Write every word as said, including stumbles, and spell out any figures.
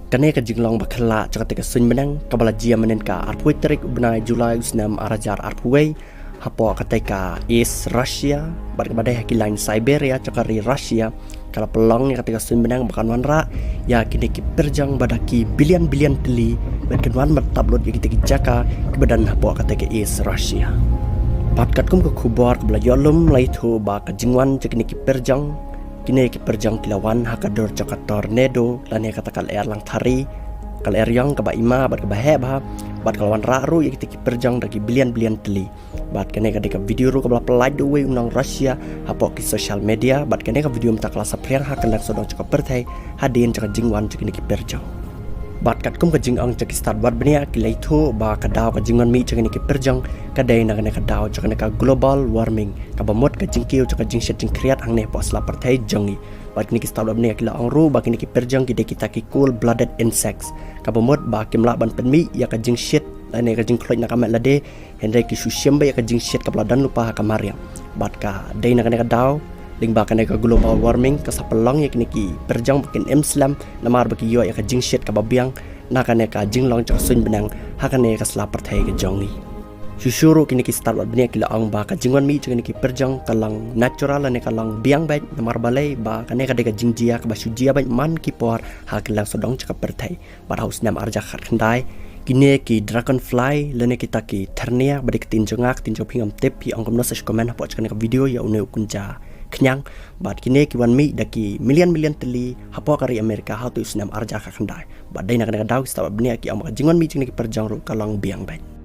Kane ka jinglong ba khlaiñ jong kata ka suiñ bneng kaba la jia mynhynnin ka arphew tarik u bnai July u snem ar hajar arphew hapoh kata ka East Russia bad kaba dei ha ki lain Siberia jong ka ri Russia ka la pynlong ïa kata ka suiñ bneng ba kan wanrah ïa kine ki pyrjong ba da ki billion billion tylli bad kan wan ban tap lut ïa kita ki jaka kiba don hapoh kata ka East Russia. Bad katkum ka khubor kaba la ïoh lum la ïathuh ba ka jingwan jong kine ki pyrjong, kine ki pyrjong ki la wan ha ka dur jong ka tornado lane kata ka lyer langthari, ka lyer ïong kaba ima bad kaba heh bha, bad ka la wanrah ruh ïa kita ki pyrjong da ki billion billion tylli. Bad kane ka dei ka video ruh kaba la pynlait da uwei u nong Russia hapoh ki social media, bad kane ka video mynta ka la saphriang ha kylleng sawdong jong ka pyrthei hadien jong ka jingwan jong kine ki pyrjong. Bad katkum ka jingong jong ki stad wad bniah ki la ïathuh ba ka daw ka jingwan mih jong kine ki pyrjong ka dei na kane ka daw jong kane ka global warming kaba mut ka jingkiew jong ka jingshit jingkhriat hangne hapoh sla pyrthei jong ngi. Bad kine ki stad wad bniah ki la ong ruh ba kine ki pyrjong ki dei kita ki cold blooded insects kaba mut ba kim lah ban pynmih ïa ka jingshit lane ka jingkhluit na ka met lade, hynrei ki shu shim beit ïa ka jingshit kaba la don lypa ha ka mariang. Bad ka dei na kane ka daw lyngba kane ka global warming ka sa pynlong ïa kine ki pyrjong ba kin im slem namar ba ki ïoh ïa ka jingshit kaba biang na kane ka jinglong jong ka suiñ bneng ha kane ka sla pyrthei ka jong ngi. Shuh shuh ruh kine ki stad wad bniah ki la ong ba ka jingwan mih jong kine ki pyrjong ka long natural lane ka long biang beit namar balei ba kane ka dei ka jingjia kaba shu jia beit man ki por ha kylleng sawdong jong ka pyrthei. Bad ha u snem ar hajar khatkhyndai kine ki dragonfly lane kita ki thyrnia ba dei ka ktien jong nga, ka ktien jong phi ngam tip, phi ong kumno sa shu comment hapoh jong kane ka video ïa une u kynja khñiang. Bad kine ki wan mih da ki million million tylli hapoh ka ri America ha uto u snem ar hajar khatkhyndai. Bad dei na kane ka daw ki stad wad bniah ki ong ba ka jingwan mih jong kine ki pyrjong ruh ka long biang beit.